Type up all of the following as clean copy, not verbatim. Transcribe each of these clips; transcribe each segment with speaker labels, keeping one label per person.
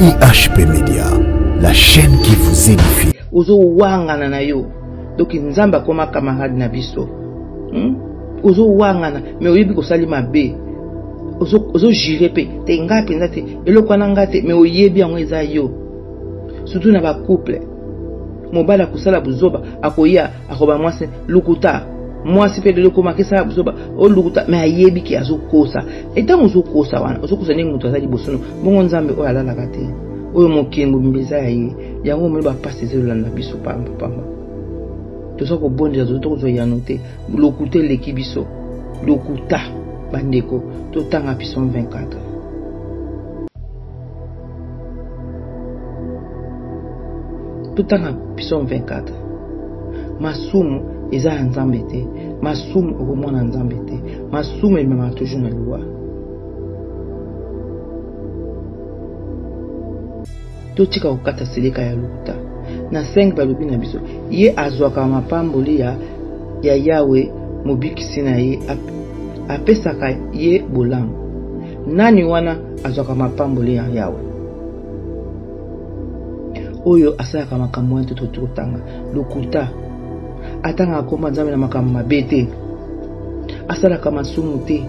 Speaker 1: IHP Media, la chaîne qui vous édifie.
Speaker 2: Ozowangana na yo donc Nzambe akoma camarade na biso hmm? Ozowangana mais oyebi kosali mabe, ozojure mpe te ngai mpenza te eloko wana ngai te, mais oyebi yango eza yo. Surtout na bacouple, mobali akosala buzoba, akoya akoba mwasi lukuta, mwasi mpe lelo ekomaka esala buzoba olukuta, mais ayebi ke azokosa. Etango ozokosa wana, ozokosa ndenge moto aza liboso no bongo. Nzambe oyo alalaka te, oyo mokili mobimba eza ya ye, yango omoni bapasi ezolanda biso pamba pamba. Toza kobondela, toza tokozwa yano te, lokuta eleki biso, lokuta. Bandeko, totanga Psaume 24. Totanga Psaume 24. Masumu eza ya Nzambe te, masumu okomona Nzambe te, masumu ememaka toujours na liwa. Totika kokata seleka ya lokuta. Na 5 balobi na biso, ye azwaka mapamboli ya Yawe mobikisi na ye, apesaka ye bolamu. Nani wana azwaka mapamboli ya Yawe? Oyo asalaka makambo wana te. Totanga lokuta, atangaka komba Nzambe na makambo mabe te, asalaka masumu te,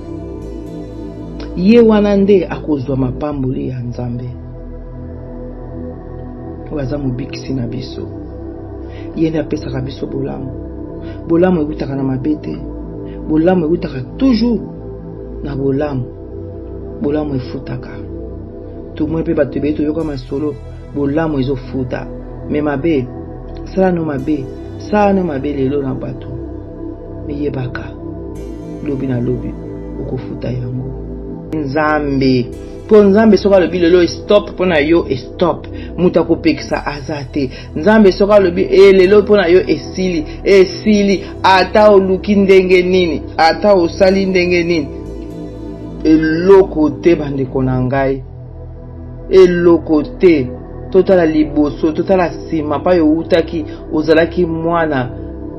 Speaker 2: ye wana nde akozwa mapamboli ya Nzambe oyo aza mobikisi na biso. Ye nde apesaka biso bolamu. Bolamu ewutaka na mabe te, bolamu ewutaka toujours na bolamu. Bolamu efutaka. Tomoni mpe bato ebele, toyoka masolo, bolamu ezofuta. Me mabe, sala no mabe, sala no mabe lelo na bato, meyebaka lobi na lobi okofuta yango. Nzambe, mpo Nzambe soki alobi lelo stop mpo na yo, stop, moto akopekisa aza te. Nzambe soki alobi e lelo mpo na yo esili, esili. Ata oluki ndenge nini, ata osali ndenge nini, eloko te. Bandeko na ngai, eloko te. Totala liboso, totala nsima. Mpa owutaki, ozalaki mwana,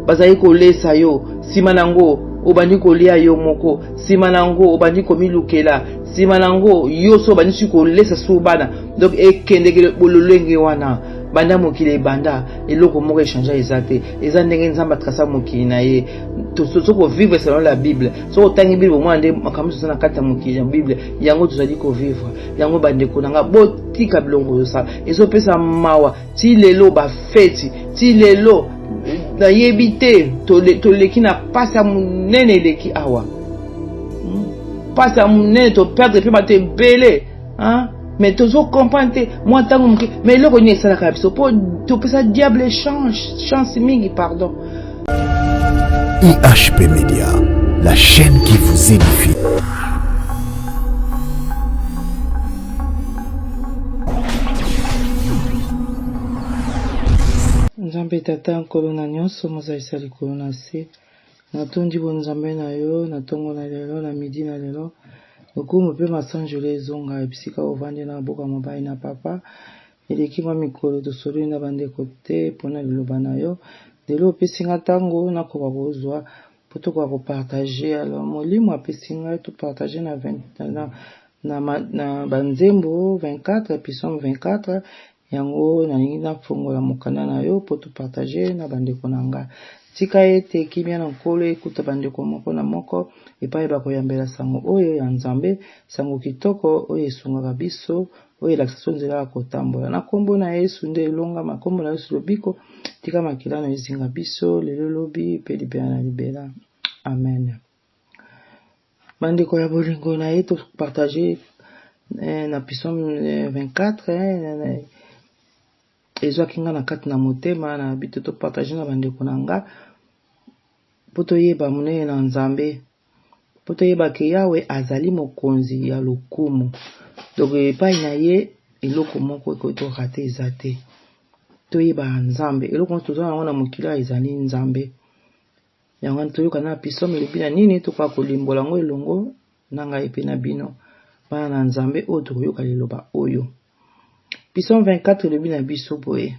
Speaker 2: bazali kolesa yo, nsima nango obandi kolia yo moko, nsima nango obandi komilukela, nsima nango yo so obandi soki kolesa so bana. Donc ekendeke bololenge wana banda mokili ebanda. Eloko moko echange eza te, eza ndenge Nzambe atrasa mokili na ye. Tozo kovivre selon la Bible. Soki otangi Bible, omona nde makambo nyonso na kati ya mokili ya Bible, yango tozali kovivre yango. Bandeko na nga, botika bilongo bozosala, ezopesa mawa. Ti lelo bafeti, ti lelo nayebi te, toleki na pasi ya monene eleki awa, pasi ya monene, toperdre mpe bato ebele, mais tozo comprendre te mwa ntango moke. Mais eloko nini esalaka biso mpo topesa diable chance mingi? Pardon.
Speaker 1: IHP Media, la chaîne qui vous édifie.
Speaker 2: Nzambe Tata, Nkolo na nyonso, mozalisa likolo na se, natondi bonzambe na yo na ntongo na lelo, na midi na lelo. Lokumu mpe masanjolo ezonga bisika ovandi na boka mobali na papa. Eleki mwa mikolo tosololi na bandeko te mpona liloba na yo. Lelo opesi nga ntango nakoka kozwa mpo tokoka kopartage. Alors Molimo apesi ngai topartage na banzembo 24, psaume 24. Yango nalingi nafongola mokanda na yo mpo topartage na bandeko na nga. Tika ete kimia na Nkolo ekuta bandeko moko na moko epai bakoyambela sango oyo ya Nzambe, sango kitoko oyo esungaka biso, oyo elakisa biso nzela ya kotambola. Na nkombo na Yesu nde elonga, makombo na Yesu lobiko. Tika makila na ezinga biso lelo, lobi mpe libela na libela. Amen. Bandeko ya bolingo na ye, topartage na psaume 24. Ezwaki nga na kati na motema na bito topartage na bandeko na nga mpo toyeba monene na Nzambe, mpo toyeba ke Yawe azali mokonzi ya lokumu. Donc epai na ye eloko moko ekoki torater eza te. Toyeba Nzambe, eloko nyonso toza yango na mokili oyo ezali Nzambe. Yango wana toyoka na psaume elobi na nini, tokoka kolimbola yango elongo na ngai mpe na bino, bana na Nzambe oyo tokoyoka liloba oyo. Psaume 24 elobi na biso boye,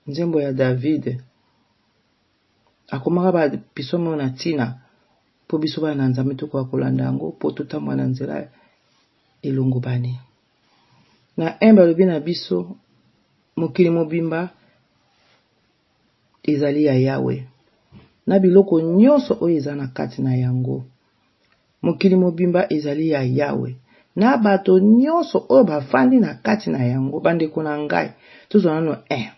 Speaker 2: nzembo ya David. Akomaka ba psaume oyo na ntina mpo biso bana na Nzambe tokoka kolanda yango mpo totambola na nzela elongobani. Na 1 balobi na biso mokili mobimba ezali ya Yawe na biloko nyonso oyo eza na kati na yango. Mokili mobimba ezali ya Yawe na bato nyonso oyo bafandi na kati na yango. Bandeko na ngai, tozwa nano 1.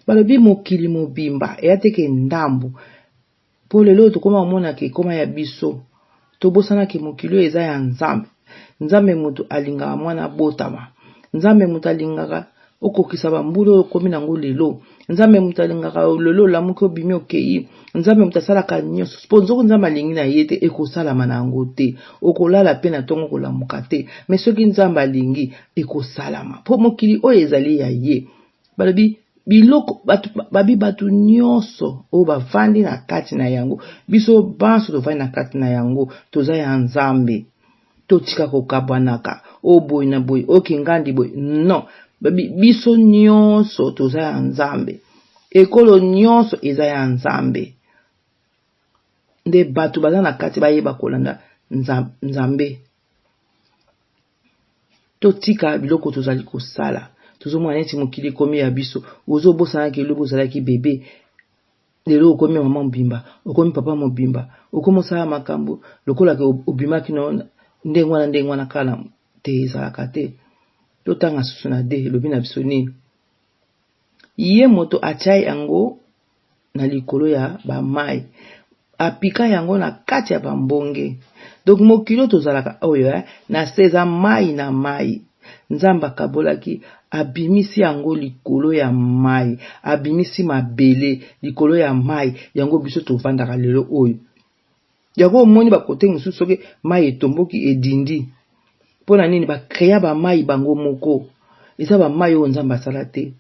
Speaker 2: Balobi mokili mobimba eya te ke ndambo Po lelo oyo tokoma komona ke ekoma ya biso, tobosana ke mokili oyo eza ya Nzambe. Nzambe mutu alingaka mwana abotama. Nzambe mutu alingaka okokisa ba mbula oyo okomi nango lelo. Nzambe mutu alingaka lelo olamuki obimi okeyi. Nzambe mutu asalaka nyonso. Po nzoko Nzambe alingi na ye te ekosalama na yango te. Okolala pe na tongo okolamuka te. Mais soki Nzambe alingi ekosalama. Po mokili oyo ezali ya ye. Balobi biloko bato babi bato nyonso oyo bavandi na kati na yango, biso banso tovandi na kati na yango, toza ya Nzambe. Totika kokabwanaka oyo boye na boye, oyo kingandi boye. Non, babi biso nyonso toza ya Nzambe, ekolo nyonso eza ya Nzambe. Nde bato baza na kati bayeba kolanda Nzambe. Totika biloko tozali kosala. Tozomona neti mokili ekomi ya biso. Ozobosana ke lobi ozalaki bebe. Lelo okomi mama mobimba, okomi papa mobimba, okomi osala makambo lokola ke obimaki no ndenge wana ndenge wana kala te ezalaka te. Totanga susu na de elobi na biso nini? Ye moto atia yango na likolo ya ba mayi, apika yango na kati ya ba mbonge. Donc mokili oyo tozalaka oyo eh, na se eza mayi na mayi. Nzambe akabolaki, abimisi yango likolo ya mayi, abimisi mabele likolo ya mayi, yango biso tovandaka lelo oyo. Yango omoni ba kote mosusu soki mayi etomboki edindi. Mpo na nini ba crea ba mayi bango moko? Eza ba mayi oyo Nzambe asala te.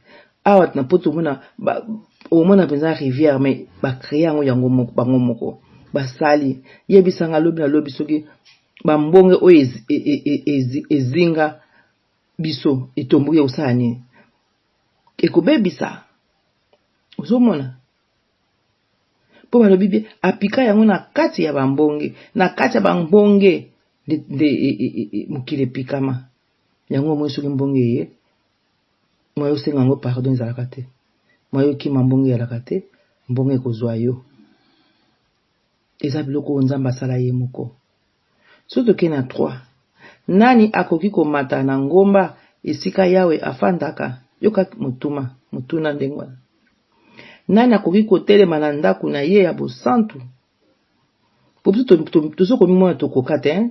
Speaker 2: Awa na poto omona ba omona mpenza rivière mais ba crea yango yango moko bango moko basali. Yebisa nga lobi na lobi soki ba mbonge oyo ezinga biso etomboki ekosala nini? Ekobebisa. Ozomona? Mpo balobi bie apika yango na kati ya bambonge, na kati ya bambonge nde, nde e, e, e, e, mokili epikama. Yango omoni soki mbonge eye, mwaye osenga yango pardon ezalaka te, mwaye okima mbonge ezalaka te, mbonge ekozwa yo. Eza biloko oyo Nzambe asala ye moko. Soki tokei na 3, nani akoki komata na ngomba esika Yawe afandaka? Yoka motuma, motuna ndenge wana. Nani akoki kotelema na ndako na ye ya bosantu? Po biso tozo komimona tokoka te, hein?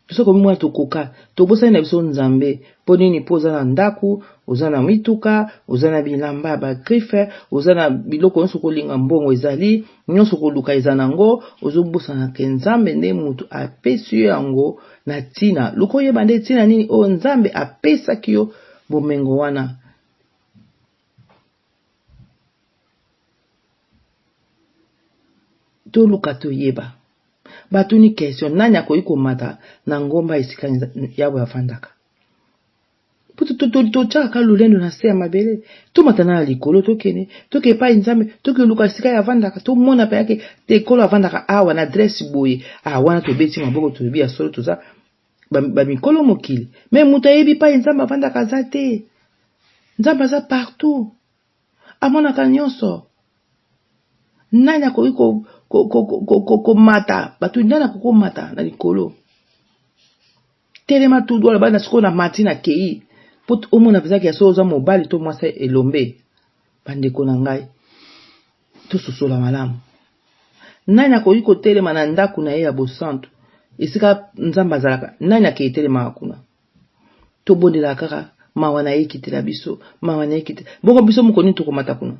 Speaker 2: Tozo komimona tokoka, tobosani na biso Nzambe. Po nini? Po oza na ndako, oza na mituka, oza na bilamba ya ba griffe, oza na biloko nyonso kolinga, mbongo ezali, nyonso koluka eza nango, ozobosana ke Nzambe nde mutu apesi yo yango na tina. Luka oyeba nde tina nini oyo Nzambe apesaki yo bomengo wana. Toluka toyeba. Batuni question, nani akoki komata na ngomba esika Yawe afandaka? Po totyaka kaka lolendo na se ya mabele, tomata na likolo, tokende, toke epai Nzambe, tokeluka esika ye avandaka, tomona mpenza ke te Nkolo avandaka awa na adresse boye. Ah, wana tobeti maboko, tolobi ya solo, toza bamikolo mokili. Me moto ayebi epai Nzambe avandaka aza te. Nzambe aza partout, amonaka nyonso. Nani akoki komata bato? Nani akoki komata na likolo? Telema tout droit, bana sikoyo na mati na kei po omona mpenza ke ya solo oza mobali to mwasi elombe. Bandeko na ngai, tososola malamu. Nani akoki kotelema na ndako na ye ya bosantu, esika Nzambe azalaka? Nani akei telemaka kuna? Tobondelaka kaka mawa na ye ekitela biso, mawa na ye ekitela bongo biso. Mokolo nini tokomata kuna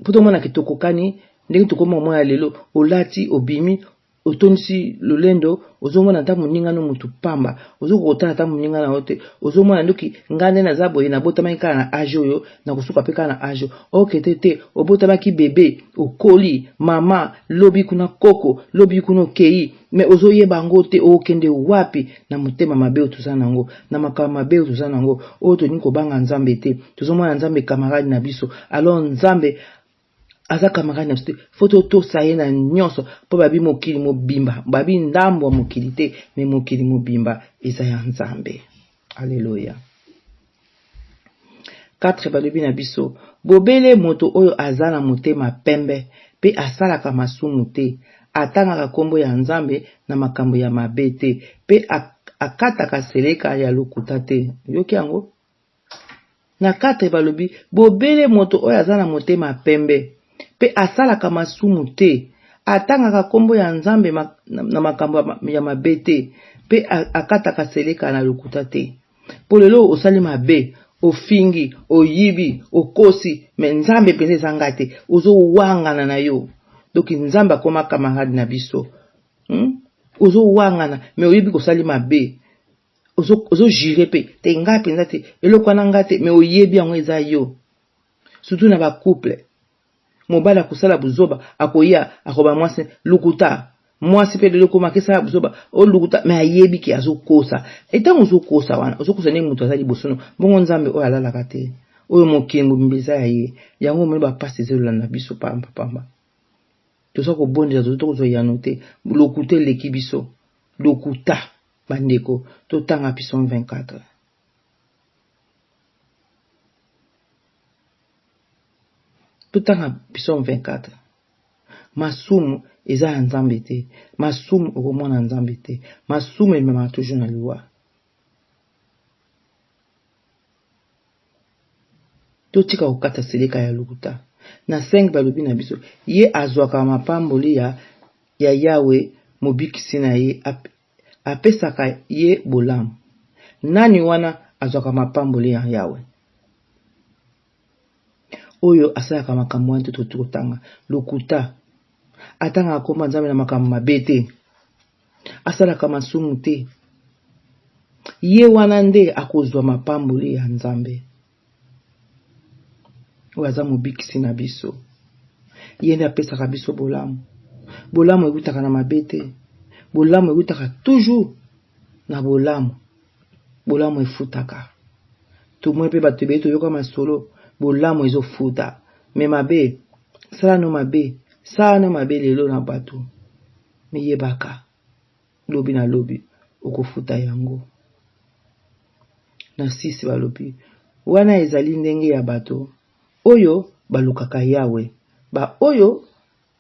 Speaker 2: mpo tomona ke tokokani? Ndenge tokoma omona lelo, olati, obimi, otondisi lolendo, ozomona ata moninga no motu pamba, ozokoka kotala ata moninga na yo te. Ozomona ndoki, ngai nde naza boye, nabotamaki kaka na age oyo, nakosuka mpe kaka na age oyo. Oke te te, obotamaki bebe, okoli mama, lobi kuna koko, lobi kuna okei, me ozoyeba yango te okende wapi na motema mabe oyo toza nango, na makambo mabe oyo toza nango, oyo tolingi kobanga Nzambe te. Tozomona Nzambe camarade na biso, alors Nzambe aza camarade na biso te, fo totosa ye na nyonso, mpo babi mokili mobimba, babi ndambo ya mokili te, me mokili mobimba eza ya Nzambe. Aleluya. 4 balobi na biso, bobele moto oyo aza na motema pembe mpe asalaka masumu te, atangaka nkombo ya Nzambe na makambo ya mabe te mpe akataka seleka ya lokuta te. Yoki yango? Na 4 balobi, bobele moto oyo aza na motema pembe mpe asalaka masumu te, atangaka nkombo ya Nzambe na makambo ya mabe te mpe akataka seleka na lokuta te. Mpo lelo osali mabe, ofingi, oyibi, okosi, me Nzambe mpenza eza ngai te, ozowangana na yo. Donc Nzambe akoma camarade na biso. Ozowangana, me oyebi kosali mabe. Ozo jure mpe te ngai mpenza te, eloko wana ngai te, me oyebi yango eza yo. Surtout na ba couple. Mobali akosala buzoba, akoya, akoba mwasi lokuta. Mwasi pe lelo koma akesala buzoba, o lokuta, mais ayebi ke azokosa. E tango ozokosa wana, ozokosa ndenge moto aza liboso no. Bongo Nzambe oyo alalaka te, oyo mokili mobimba eza ya ye. Yango omoni ba pasi ezolanda biso pamba pamba. Toza kobondela, toza tokozwa eyano te. Lokuta eleki biso. Lokuta, bandeko, totanga Psaume 24. Totanga Psaume 24. Masumu eza ya Nzambe te. Masumu okomona Nzambe te. Masumu ememaka toujours na liwa. Totika kokata seleka ya lokuta. Na 5 balobi na biso, ye azwaka mapamboli ya ya Yawe mobikisi na ye, apesaka ye bolamu. Nani wana azwaka mapamboli ya Yawe? Oyo asalaka makambo wana te tokoki kotanga lokuta, atangaka nkombo ya Nzambe na makambo mabe te, asalaka masumu te, ye wana nde akozwa mapamboli ya Nzambe oyo aza mobikisi na biso. Ye nde apesaka biso bolamu. Bolamu ewutaka na mabe te, bolamu ewutaka toujours na bolamu. Bolamu efutaka. Tomoni mpe bato ebele toyoka masolo, bolamu ezofuta. Me mabe, sala no mabe, sala no mabe lelo na bato, miyebaka lobi na lobi okofuta yango. Na 6 balobi, wana ezali ndenge ya bato oyo balukaka Yawe, ba oyo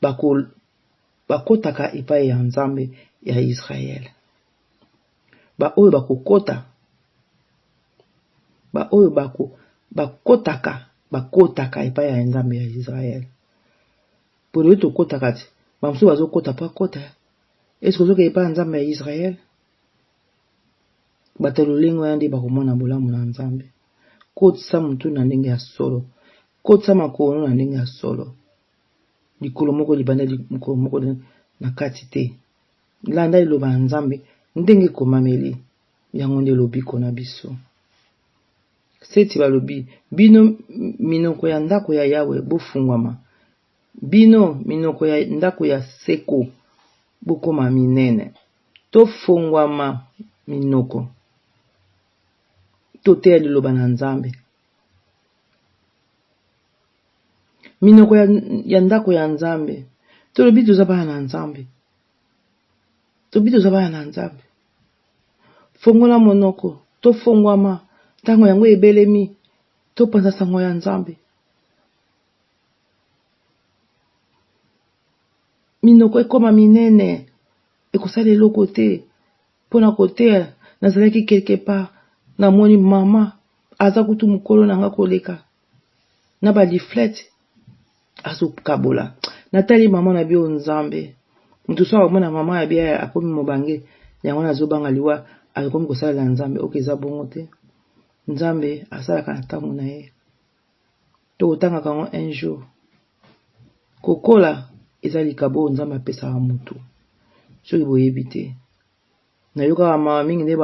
Speaker 2: bako bakotaka epai ya Nzambe ya Israele. Ba oyo bakokota, ba oyo bako bakotaka, bakotaka epai ya Nzambe ya Israël. Po lelo tokotaka te, ba mosusu bazokota po akota. Est-ce que ozokende epai ya Nzambe ya Israël? Bato ya lolenge wana nde bakomona bolamu na Nzambe. Kotisa motu na ndenge ya solo, kotisa makolo na ndenge ya solo. Likolo moko libanda, likolo moko na kati te. Landa liloba ya Nzambe ndenge ekomameli, yango nde lobiko na biso. Seti balobi, Bino minoko ya ndako ya Yawe, bofungwama, bino minoko ya ndako ya seko, bokoma minene. Tofongwama minoko, toteya liloba na Nzambe. Minoko ya, ya ndako ya Nzambe. Tolobi toza bana na Nzambe. Tolobi toza bana na Nzambe. Fongola monoko, tofongwama ntango yango ebelemi, topanza sango ya Nzambe. Minoko ekoma minene, ekosala eloko te. Mpo na koteya, nazalaki quelque part, namoni mama aza kutu mokolo na nga koleka na ba leaflet azokabola. Natali mama na bio Nzambe, moto soki akomona mama ya bia akomi mobange, yango wana azobanga liwa, akomi kosalela Nzambe. Oke, eza bongo te. Nzambe asalaka na ntango na ye. Tokotangaka yango un jour. Kokola eza likabo oyo Nzambe apesaka moto. Soki boyebi te. Nayokaka mawa mingi nde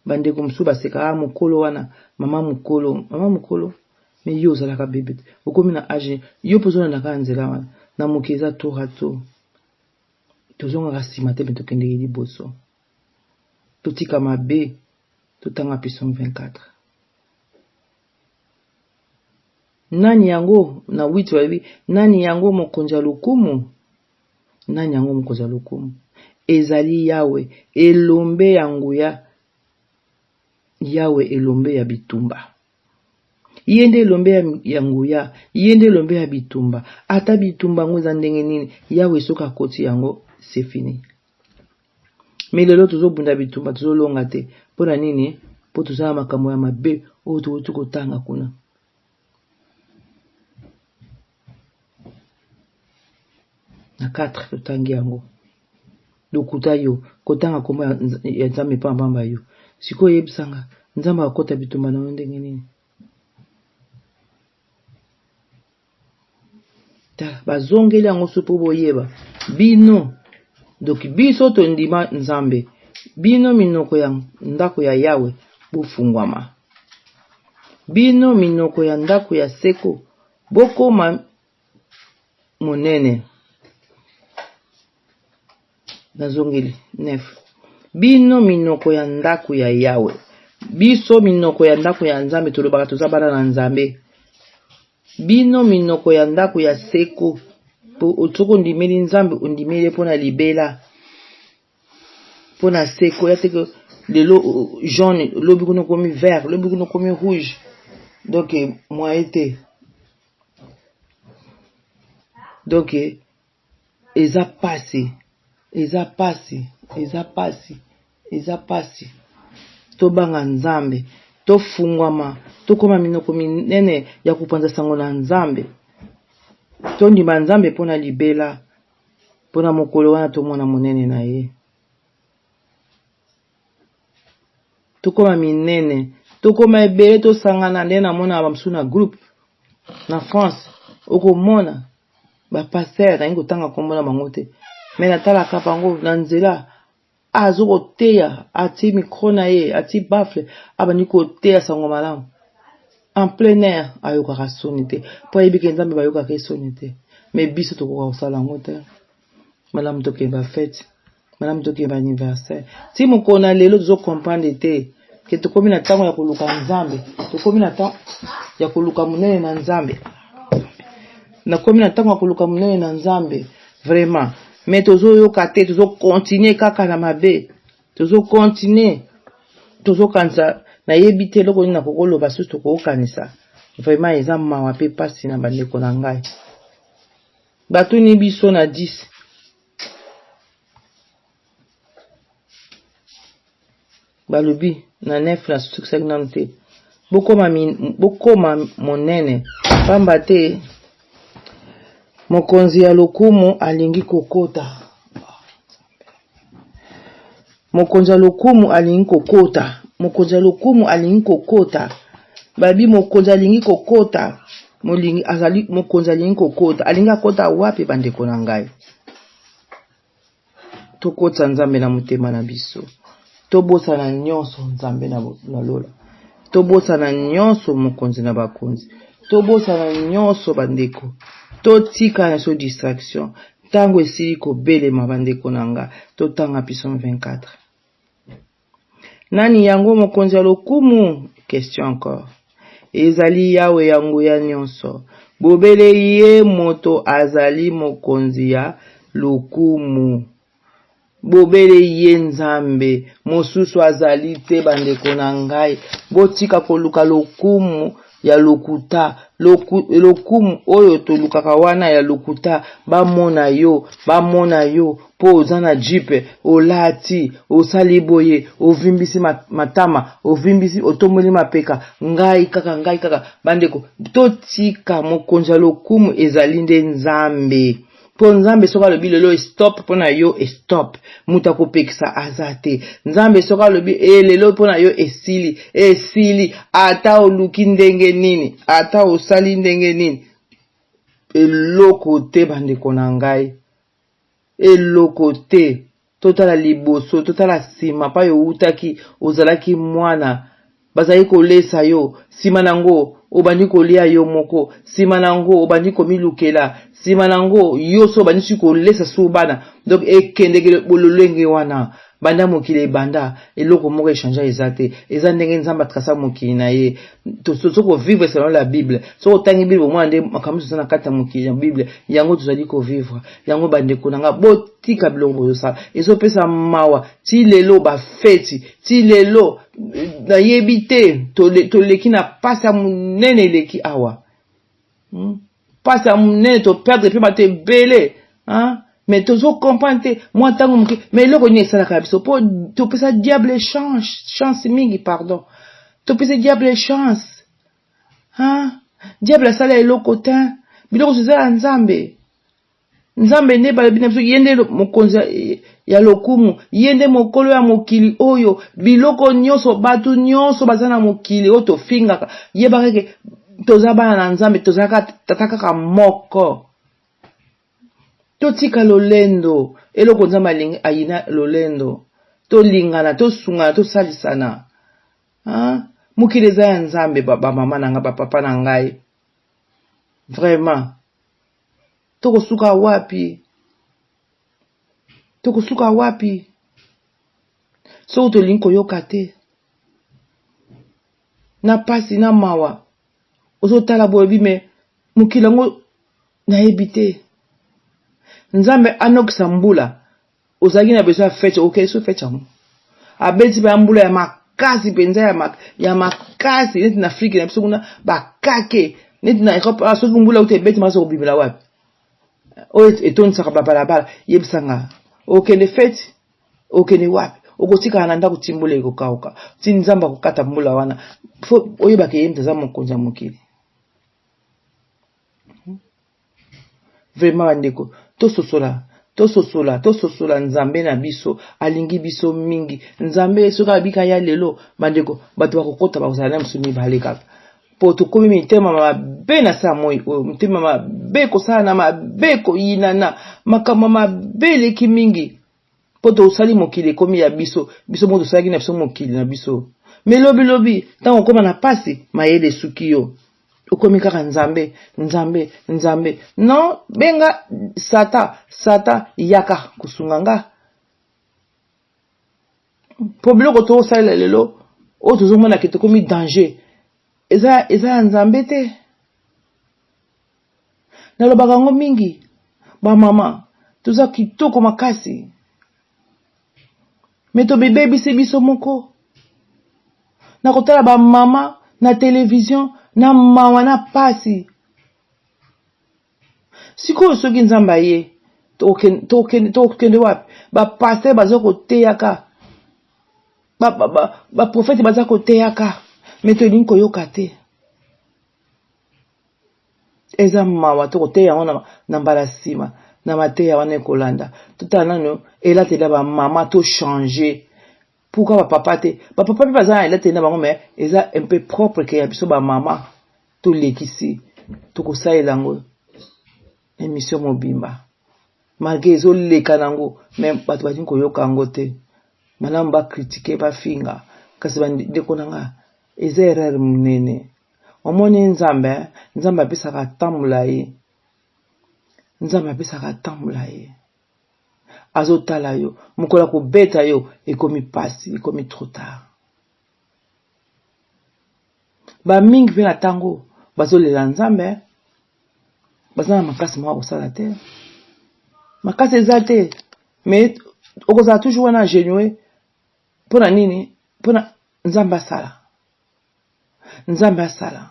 Speaker 2: bandeko mosusu basekaka ah, mokolo wana, mama mokolo, mama mokolo. Mais yo ozalaka bebe te. Okomi na age, yo mpe ozolanda kaka nzela wana. Na mokili eza tour à tour. Tozongaka nsima te, me tokendeke liboso. Totika mabe, totanga Psaume 24. Nani yango na 8 balobi nani yango mokonzi ya lokumu? Nani yango mokonzi ya lokumu? Ezali Yawe, elombe ya nguya. Yawe elombe ya bitumba. Ye nde elombe ya, ya nguya, ye nde elombe ya bitumba. Ata bitumba yango eza ndenge nini, Yawe soki akoti yango, c'est fini. Me lelo tozobunda bitumba tozolonga te. Mpo na nini? Mpo toza na makambo ya mabe oyo towuti kotanga kuna. Na 4 totangi yango. Lokuta yo, kotanga kombo ya Nzambe pamba pamba yo. Sikoyo yebisa nga, Nzambe akota bitumba na yo ndenge nini? Tala, bazongeli yango so mpo boyeba bino. Donc biso tondima Nzambe, bino minoko ya ndako ya Yawe bofungwama. Bino minoko ya ndako ya seko bokoma monene. Nazongeli 9. Bino minoko ya ndako ya Yawe. Biso minoko ya ndako ya Nzambe tolobaka toza bana na Nzambe. Bino minoko ya ndako ya seko. Po soki ondimeli Nzambe ondimeli ye mpo na libela. Mpo na seko ya teke lelo jaune lobi kuna okomi vert lobi kuna okomi rouge. Donc moyen te. Donc eza pasi eza pasi eza pasi eza pasi tobanga nzambe tofungwama tokoma minoko minene ya kopanza sango na nzambe tondima nzambe mpo na libela mpo na mokolo wana tomona monene na ye tokoma minene tokoma ebele tosangana nde namonaka bamosusu na groupe na france okomona ba pasteur nalingi kotanga nkombo na bango te me natalaka bango na nzela azo koteya atie micro na ye atie bafle abandi koteya sango malamu en plein air ayokaka soni te mpo ayebi ke nzambe bayokaka ye soni te me biso tokoka kosala yango te malamu tokende bafete malamu tokende baanniversaire ti mokolo na lelo tozo comprendre te ke tokomi na ntango ya koluka nzambe tokomi na ntango ya koluka monene na nzambe nakomi na ntango ya koluka monene na nzambe vraiment me tozoyoka te tozokontinue kaka na mabe tozokontinue tozokanisa nayebi te eloko nini nakokoloba susu tokokanisa vraiment eza mawa mpe mpasi na bandeko na ngai batuni biso na 10 Balobi na nef na sukisaki nanu te. Bokoma, bokoma monene pamba te mokonzi ya lokumu alingi kokota. Mokonzi ya lokumu alingi kokota. Mokonzi ya lokumu alingi kokota. Babi mokonzi alingi kokota. Molingi azali mokonzi alingi kokota. Alingi akota wapi bandeko na ngai? Tokotisa Nzambe na motema na biso. Tobosana nyonso Nzambe na, na lola. Tobosana nyonso mokonzi na bakonzi. Tobosana nyonso bandeko. Totika na biso distraction. Ntango esili kobelema bandeko na nga. Totanga Psaume 24. Nani yango mokonzi ya lokumu? Question encore. Ezali Yawe ya nguya nyonso. Bobele ye moto azali mokonzi ya lokumu. Bobele ye Nzambe, mosusu azali te. Bandeko na ngai, botika koluka lokumu ya lokuta. Loku, lokumu oyo tolukaka wana ya lokuta, bamona yo, bamona yo mpo oza na jipe, olati, osali boye, ovimbisi matama, ovimbisi, otomboli mapeka, ngai kaka, ngai kaka. Bandeko, totika mokonzi ya lokumu ezali nde Nzambe. Mpo Nzambe soki alobi lelo estop mpo na yo, estop. Moto akopekisa aza te. Nzambe soki alobi e lelo mpo na yo esili, esili. Ata oluki ndenge nini, ata osali ndenge nini, eloko te bandeko na ngai, eloko te. Totala liboso, totala nsima, pai owutaki, ozalaki mwana, bazali kolesa yo, nsima na yango obandi kolia yo moko, nsima na yango obandi komilukela, nsima na yango yo so obandi soki kolesa so bana. Donc ekendeke lolenge wana. Banda mokili ebanda, eloko moko echangea eza te. Eza ndenge Nzambe atrasa mokili na ye. Tozo ko vivre selon la Bible. Soki otangi Bible omona nde makambo nyonso eza na kati ya mokili ya Bible. Yango tozali ko vivre. Yango bandeko na nga botika biloko bozosala. Ezopesa mawa ti lelo ba feti, ti lelo nayebi te toleki na pasi ya monene eleki awa. Pasi ya monene to perdre mpe bato ebele. Hein? Mais tozo comprendre te mwa ntango moke mais eloko nini esalaka biso mpo topesa diable chance, chance mingi pardon topesa diable chance hein? Diable asala eloko te biloko eza ya Nzambe. Nzambe nde balobi na biso ye nde mokonzi ya lokumu, ye nde mokolo ya mokili oyo biloko nyonso bato nyonso baza na mokili oyo tofingaka yebaka ke toza bana na Nzambe, tozalaka tata kaka moko. Totika lolendo, eloko Nzambe alingi ayina lolendo. Tolingana, tosungana, tosalisana. Hein? Mokili eza ya Nzambe, ba, ba mama na ngai, ba papa na ngai. Vraiment. Tokosuka wapi? Tokosuka wapi? Soki tolingi koyoka te. Na pasi na mawa. Ozotala boye bi me mokili yango nayebi te. Nzambe anokisa mbula, ozalaki na besoin ya fete, okei so fete yango. Abeti ba mbula ya makasi mpenza ya, ya makasi neti na Afrique na biso kuna bakake neti na Europe ah, soki mbula uta ebeti makasi okobimela wapi? Oyo etondisaka babalabala, yebisa nga okende fete okende wapi? Okotikala na ndako ti mbula ekokauka, ti Nzambe akokata mbula wana. Fo oyebaka ye moto aza mokonzi ya mokili. Vraiment bandeko, tososola, tososola, tososola Nzambe na biso alingi biso mingi. Nzambe soki abika ya lelo, bandeko, bato bakokota bakozala na biso mibale kaka. Po tokomi mitema mabe na sa moi oyo, mitema mabe, kosala na mabe, koyinana, makambo mabe eleki mingi. Po tosali mokili ekomi ya biso, biso moko tosalaki na biso mokili na biso. Me lobi lobi, ntango okoma na pasi, mayele esuki yo. Okomi kaka Nzambe, Nzambe, Nzambe. Non, benga Satan, Satan yaka kosunga nga. Po biloko tosalela lelo, oyo tozomona ke tokomi danger, eza, eza ya Nzambe te. Nalobaka yango mingi, ba mama, toza kitoko makasi. Me tobibebisi biso moko. Na kotala ba mama na television, na mawa na pasi. Sikoyo soki Nzambe aye, tokende wapi? Ba pasteur baza koteyaka, ba prophète baza koteyaka, me tolingi koyoka te. Eza mawa, tokoteya yango na, na mbala nsima na mateya wana ekolanda. Totala nano elateli ya bamama, to changer. Pourquoi ba papa te? Ba papa mpe baza na elateli na bango, mais eza un peu propre ke ya biso bamama. Tolekisi, tokosalela yango émission mobimba. Malgré ezoleka nango, mais bato balingi koyoka yango te. Malamu ba critiquer, ba finga. Kasi bandeko na nga, eza erreur monene. Omoni Nzambe, Nzambe apesaka temps molayi. Nzambe apesaka temps molayi. Azotala yo, mokolo akobeta yo, ekomi pasi, ekomi trop tard. Ba mingi pe na tango bazolela Nzambe, baza na makasi moko kosala te. Makasi eza te, mais okozala toujours wana agenoué pona nini? Pona Nzambe asala. Nzambe asala.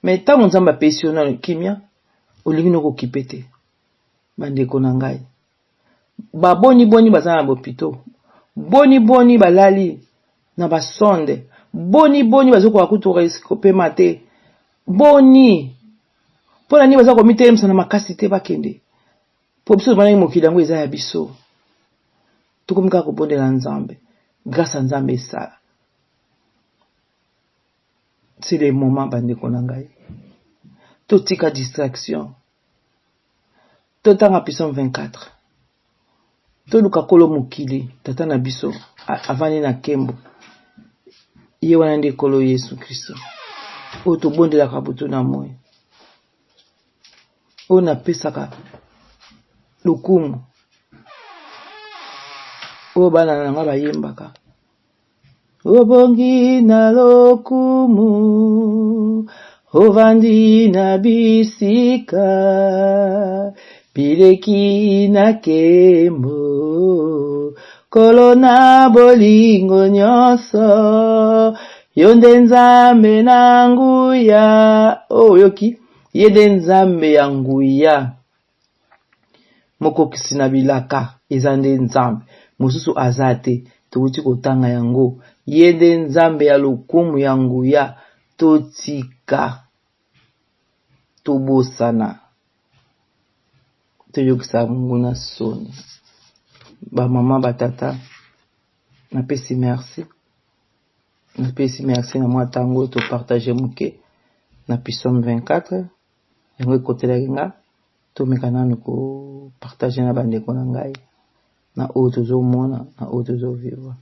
Speaker 2: Mais tango Nzambe apesi yo nano kimia, olingi no kokipe te. Bandeko na ngai, ba boni boni baza na bopito, boni boni balali na ba sonde, boni boni bazokoka kutu kopema te, boni mpona nini baza komitelemisa na makasi te bakende, po biso tomonaki mokili yango eza ya biso. Tokomi kaka kobondela Nzambe, grâce ya Nzambe esala. C'est le moment bandeko na ngai, totika distraction, totanga Psaume 24, toluka kolo mokili, tata na biso avandi na nkembo, ye wana nde kolo Yesu Kristo oyo tobondelaka butu na moi, oyo napesaka lokumu. Oyo bana na nga bayembaka. Obongi na lokumu, ovandi na bisika bileki na kembo, Nkolo na bolingo nyonso, yo nde Nzambe na nguya. Oh, oyoki? Ye nde Nzambe ya nguya. Mokokisi na bilaka eza nde Nzambe, mosusu aza te. Towuti kotanga yango. Ye nde Nzambe ya lokumu ya nguya. Totika tobosana, toyokisa monguna soni. Ba mama, ba tata, napesi merci. Napesi merci na mwa ntango oyo topartage moke na Psaume 24. Yango ekotelaki nga, tomeka nanu ko partager na bandeko na ngai na oyo tozomona na oyo tozovivre.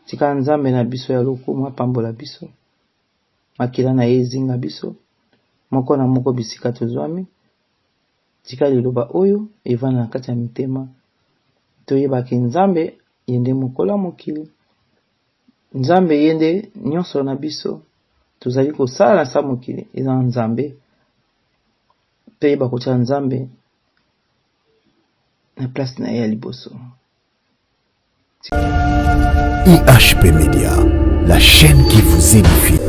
Speaker 2: Tika Nzambe na biso ya lokumu apambola biso, makila na ye ezinga biso moko na moko bisika tozwami. Tika liloba oyo evanda na kati ya mitema, toyeba ke Nzambe ye nde mokolo ya mokili, Nzambe ye nde nyonso na biso tozali kosala na sa mokili eza na Nzambe. Toyeba kotia Nzambe na place na ye ya liboso.
Speaker 1: IHP Media, la chaîne qui vous édifie.